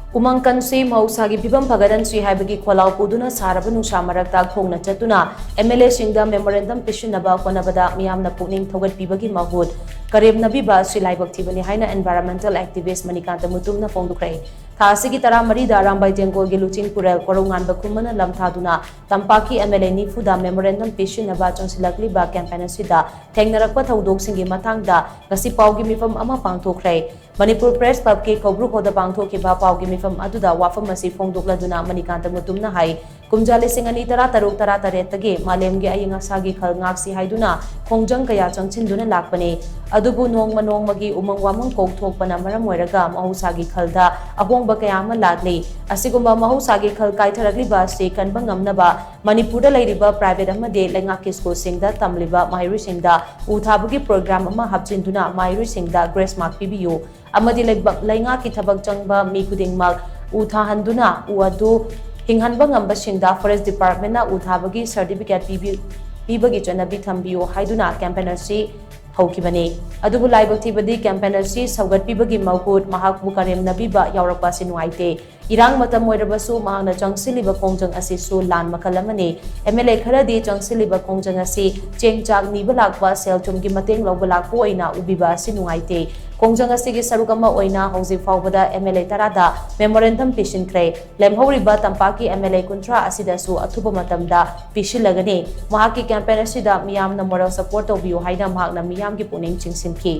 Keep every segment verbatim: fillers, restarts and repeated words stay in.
ꯎꯃꯪ ꯀꯟꯁꯤ, ꯃꯍꯧꯁꯥꯒꯤ ꯐꯤꯕꯝ ꯐꯒꯠꯍꯟꯁꯤ ꯍꯥꯏꯕꯒꯤ ꯈꯣꯜꯂꯥꯎ ꯄꯨꯗꯨꯅ ꯁꯥꯔꯕ ꯅꯨꯡꯁꯥ ꯃꯔꯛꯇ ꯈꯣꯡꯅ ꯆꯠꯇꯨꯅ MLA ꯁꯤꯡꯗ memorandum ꯄꯤꯁꯤꯟꯅꯕ ꯍꯣꯠꯅꯕꯗ ꯃꯤꯌꯥꯝꯅ ꯄꯨꯛꯅꯤꯡ ꯊꯧꯒꯠꯄꯤꯕꯒꯤ ꯃꯍꯨꯠ ꯀꯔꯦꯝꯅꯕꯤꯕ ꯑꯁꯤ ꯂꯥꯏꯕꯛ ꯊꯤꯕꯅꯤ ꯍꯥꯏꯅ environmental activist ꯃꯅꯤꯀꯥꯟꯇ ꯃꯨꯇꯨꯝꯅ ꯐꯣꯡꯗꯣꯛꯈ꯭ꯔꯦ꯫ ꯊꯥ ꯑꯁꯤꯒꯤ ꯇꯔꯥꯃꯔꯤꯗ ꯑꯔꯥꯝꯕꯥꯏ ꯇꯦꯡꯒꯣꯜꯒꯤ ꯂꯨꯆꯤꯡ ꯄꯨꯔꯦꯜ ꯀꯣꯔꯧꯉꯥꯟꯕ ꯈꯨꯃꯟꯅ ꯂꯝ ꯊꯥꯗꯨꯅ ꯇꯝꯄꯥꯛꯀꯤ MLA ꯅꯤꯐꯨꯗ memorandum ꯄꯤꯁꯤꯟꯅꯕ ꯆꯪꯁꯤꯜꯂꯛꯂꯤꯕ campaign ꯑꯁꯤꯗ ꯊꯦꯡꯅꯔꯛꯄ ꯊꯧꯗꯣꯛꯁꯤꯡꯒꯤ ꯃꯇꯥꯡꯗ ꯉꯁꯤ ꯄꯥꯎꯒꯤ ꯃꯤꯐꯝ ꯑꯃ ꯄꯥꯡꯊꯣꯛꯈ꯭ꯔꯦ꯫ ꯃꯅꯤꯄꯨꯔ Press Club ꯀꯤ ꯀꯧꯕ꯭ꯔꯨ ꯍꯣꯜꯗ ꯄꯥꯡꯊꯣꯛꯈꯤꯕ ꯄꯥꯎꯒꯤ ꯃꯤꯐꯝ ꯑꯗꯨꯗ ꯋꯥꯐꯝ ꯑꯁꯤ ꯐꯣꯡꯗꯣꯛꯂꯗꯨꯅ ꯃꯅꯤꯀꯥꯟꯇ ꯃꯨꯇꯨꯝꯅ ꯍꯥꯏ, ꯀꯨꯝꯖꯥ ꯂꯤꯁꯤꯡ ꯑꯅꯤ ꯇꯔꯥ ꯇꯔꯨꯛ ꯇꯔꯥ ꯇꯔꯦꯠꯇꯒꯤ ꯃꯥꯂꯦꯝꯒꯤ ꯑꯏꯪ ꯑꯁꯥꯒꯤ ꯈꯜ ꯉꯥꯛꯁꯤ ꯍꯥꯏꯗꯨꯅ ꯈꯣꯡꯖꯪ ꯀꯌꯥ ꯆꯪꯁꯤꯟꯗꯨꯅ ꯂꯥꯛꯄꯅꯤ꯫ ꯑꯗꯨꯕꯨ ꯅꯣꯡꯃ ꯅꯣꯡꯃꯒꯤ ꯎꯃꯪ ꯋꯥꯃꯪ ꯀꯣꯛꯊꯣꯛꯄꯅ ꯃꯔꯝ ꯑꯣꯏꯔꯒ ꯃꯍꯧꯁꯥꯒꯤ ꯈꯜꯗ ꯑꯍꯣꯡꯕ ꯀꯌꯥ ꯑꯃ ꯂꯥꯛꯂꯤ꯫ ꯑꯁꯤꯒꯨꯝꯕ ꯃꯍꯧꯁꯥꯒꯤ ꯈꯜ ꯀꯥꯏꯊꯔꯛꯂꯤꯕ ꯑꯁꯤ ꯀꯟꯕ ꯉꯝꯅꯕ ꯃꯅꯤꯄꯨꯔꯗ ꯂꯩꯔꯤꯕ private ꯑꯃꯗꯤ ꯂꯩꯉꯥꯛꯀꯤ ꯁ꯭ꯀꯨꯜꯁꯤꯡꯗ ꯇꯝꯂꯤꯕ ꯃꯍꯩꯔꯣꯏꯁꯤꯡꯗ ꯎ ꯊꯥꯕꯒꯤ program ꯑꯃ ꯍꯥꯞꯆꯤꯟꯗꯨꯅ ꯃꯍꯩꯔꯣꯏꯁꯤꯡꯗ grace mark ꯄꯤꯕꯤꯌꯨ ꯑꯃꯗꯤ ꯂꯩꯕꯥꯛ, ꯂꯩꯉꯥꯛꯀꯤ ꯊꯕꯛ ꯆꯪꯕ ꯃꯤ ꯈꯨꯗꯤꯡꯃꯛ ꯎ ꯊꯥꯍꯟꯗꯨꯅ ꯎ ꯑꯗꯨ ꯍꯤꯡꯍꯟꯕ ꯉꯝꯕꯁꯤꯡꯗ Forest Department ꯅ ꯎ ꯊꯥꯕꯒꯤ certificate ꯄꯤꯕꯤ-, ꯄꯤꯕꯒꯤ ꯆꯠꯅꯕꯤ ꯊꯝꯕꯤꯌꯨ ꯍꯥꯏꯗꯨꯅ campaign ꯑꯁꯤ ꯍꯧꯈꯤꯕꯅꯤ꯫ ꯑꯗꯨꯕꯨ ꯂꯥꯏꯕꯛ ꯊꯤꯕꯗꯤ campaign ꯑꯁꯤ ꯁꯧꯒꯠꯄꯤꯕꯒꯤ ꯃꯍꯨꯠ ꯃꯍꯥꯛꯄꯨ ꯀꯔꯦꯝꯅꯕꯤꯕ ꯌꯥꯎꯔꯛꯄ ꯑꯁꯤ ꯅꯨꯡꯉꯥꯏꯇꯦ꯫ ꯏꯔꯥꯡ ꯃꯇꯝ ꯑꯣꯏꯔꯕꯁꯨ ꯃꯍꯥꯛꯅ ꯆꯪꯁꯤꯜꯂꯤꯕ ꯈꯣꯡꯖꯪ ꯑꯁꯤꯁꯨ ꯂꯥꯟ ꯃꯈꯜ ꯑꯃꯅꯤ꯫ MLA ꯈꯔꯗꯤ ꯆꯪꯁꯤꯜꯂꯤꯕ ꯈꯣꯡꯖꯪ ꯑꯁꯤ ꯆꯦꯡ ꯆꯥꯛ ꯅꯤꯕ ꯂꯥꯛꯄ, ꯁꯦꯜ ꯊꯨꯝꯒꯤ ꯃꯇꯦꯡ ꯂꯧꯕ ꯂꯥꯛꯄ ꯑꯣꯏꯅ ꯎꯕꯤꯕ ꯑꯁꯤ ꯅꯨꯡꯉꯥꯏꯇꯦ꯫ ꯈꯣꯡꯖꯪ ꯑꯁꯤꯒꯤ ꯁꯔꯨꯛ ꯑꯃ ꯑꯣꯏꯅ ꯍꯧꯖꯤꯛ ꯐꯥꯎꯕꯗ MLA ꯇꯔꯥꯗ memorandum ꯄꯤꯁꯤꯟꯈ꯭ꯔꯦ꯫ ꯂꯦꯝꯍꯧꯔꯤꯕ ꯇꯝꯄꯥꯛꯀꯤ MLA ꯀꯨꯟꯊ꯭ꯔꯥ ꯑꯁꯤꯗꯁꯨ ꯑꯊꯨꯕ ꯃꯇꯝꯗ ꯄꯤꯁꯤꯜꯂꯒꯅꯤ꯫ ꯃꯍꯥꯛꯀꯤ campaign ꯑꯁꯤꯗ ꯃꯤꯌꯥꯝꯅ moral support ꯇꯧꯕꯤꯌꯨ ꯍꯥꯏꯅ ꯃꯍꯥꯛꯅ ꯃꯤꯌꯥꯝꯒꯤ ꯄꯨꯛꯅꯤꯡ ꯆꯤꯡꯁꯤꯟꯈꯤ꯫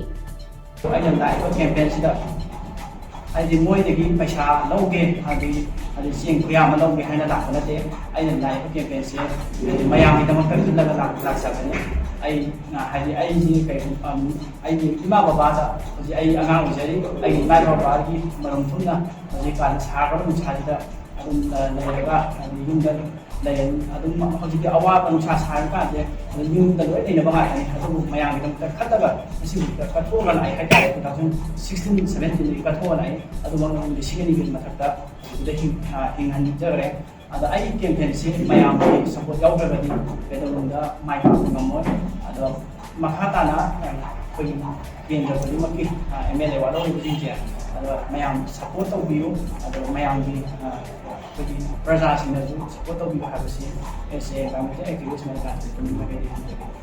ꯑꯩꯅ ꯂꯥꯛꯏꯕ campaign ꯁꯤꯗ ꯍꯥꯏꯗꯤ ꯃꯣꯏꯗꯒꯤ ꯄꯩꯁꯥ ꯂꯧꯒꯦ, ꯍꯥꯏꯗꯤ, ꯍꯥꯏꯗꯤ ꯆꯦꯡ ꯈꯨꯌꯥ ꯑꯃ ꯂꯧꯒꯦ ꯍꯥꯏꯅ ꯂꯥꯛꯄ ꯅꯠꯇꯦ꯫ ꯑꯩꯅ ꯂꯥꯛꯏꯕ campaign ꯁꯦ ꯍꯥꯏꯗꯤ ꯃꯌꯥꯝꯒꯤꯗꯃꯛꯇ ꯈꯜꯂꯒ ꯂꯥꯛ-, ꯂꯥꯛꯆꯕꯅꯤ꯫ ꯑꯩ, ꯍꯥꯏꯗꯤ ꯑꯩꯁꯤ ꯀꯩꯒꯨꯝꯕ, ꯑꯝ, ꯑꯩꯒꯤ ꯏꯃꯥ ꯕꯕꯥꯗ ꯍꯧꯖꯤꯛ ꯑꯩ ꯑꯉꯥꯡ ꯑꯣꯏꯖꯔꯤ, ꯑꯩꯒꯤ ꯏꯃꯥ ꯕꯕꯥꯒꯤ ꯃꯔꯨꯝ ꯊꯨꯝꯅ ꯍꯧꯖꯤꯛꯀꯥꯟ ꯁꯥꯈ꯭ꯔꯕ ꯅꯨꯡꯁꯥꯁꯤꯗ ꯑꯗꯨꯝ, ꯑ, ꯂꯩꯔꯒ ꯍꯥꯏꯗꯤ ꯌꯨꯝꯗ ꯂꯩꯔꯅꯤ꯫ ꯑꯗꯨꯝ ꯍꯧꯖꯤꯛꯇꯤ ꯑꯋꯥꯕ ꯅꯨꯡꯁꯥ ꯁꯥꯔꯀꯥꯟꯁꯦ ꯑꯗꯨꯝ ꯌꯨꯝꯗ ꯂꯣꯏ ꯂꯩꯅꯕ ꯉꯥꯛꯇꯅꯤ꯫ ꯑꯗꯨꯕꯨ ꯃꯌꯥꯝꯒꯤꯗꯃꯛꯇ ꯈꯜꯂꯒ ꯉꯁꯤ ꯍꯧꯖꯤꯛꯇ ꯀꯠꯊꯣꯛꯑꯒ ꯂꯥꯛꯑꯦ ꯍꯥꯏꯇꯥꯔꯦ꯫ Two thousand sixteen seventeen ꯗꯒꯤ ꯀꯠꯊꯣꯛꯑꯒ ꯂꯥꯛꯑꯦ꯫ ꯑꯗꯨ ꯃꯃꯥꯡ ꯂꯤꯁꯤꯡ ꯑꯅꯤꯒꯤ ꯃꯊꯛꯇ ꯍꯧꯖꯤꯛꯇ ꯍꯤꯡ-, ꯑ, ꯍꯤꯡꯍꯟꯖꯈ꯭ꯔꯦ꯫ ꯑꯗ ꯑꯩꯒꯤ campaign ꯁꯤ ꯃꯌꯥꯝꯒꯤ support ꯌꯥꯎꯗ꯭ꯔꯒꯗꯤ ꯀꯩꯗꯧꯅꯨꯡꯗ ꯃꯥꯏ ꯄꯥꯛꯄ ꯉꯝꯃꯣꯏ꯫ ꯑꯗꯣ ꯃꯈꯥ ꯇꯥꯅ, ꯑ, ꯑꯩꯈꯣꯏꯒꯤ ꯀꯦꯟꯗ꯭ꯔ ꯈꯨꯗꯤꯡꯃꯛꯀꯤ, ꯑ, MLA ꯋꯥꯠꯍꯧꯔꯤꯕꯁꯤꯡꯁꯦ ꯑꯗꯣ ꯃꯌꯥꯝ ꯁꯞꯄꯣꯔꯠ ꯇꯧꯕꯤꯌꯨ꯫ ꯑꯗꯣ ꯃꯌꯥꯝꯒꯤ ꯑꯩꯈꯣꯏꯒꯤ ꯄ꯭ꯔꯖꯥꯁꯤꯡꯅꯁꯨ ꯁꯞꯄꯣꯔꯠ ꯇꯧꯕꯤꯌꯨ ꯍꯥꯏꯕꯁꯤ ꯑꯩꯁꯦ ꯀꯝꯃ꯭ꯌꯨꯅꯤꯇꯤ ꯑꯦꯛꯇꯤꯚꯤꯁ꯭ꯠ ꯃꯦꯔꯥ ꯇꯤꯝꯒꯤ ꯃꯥꯏꯀꯩꯗꯒꯤ ꯍꯥꯏꯖꯒꯦ꯫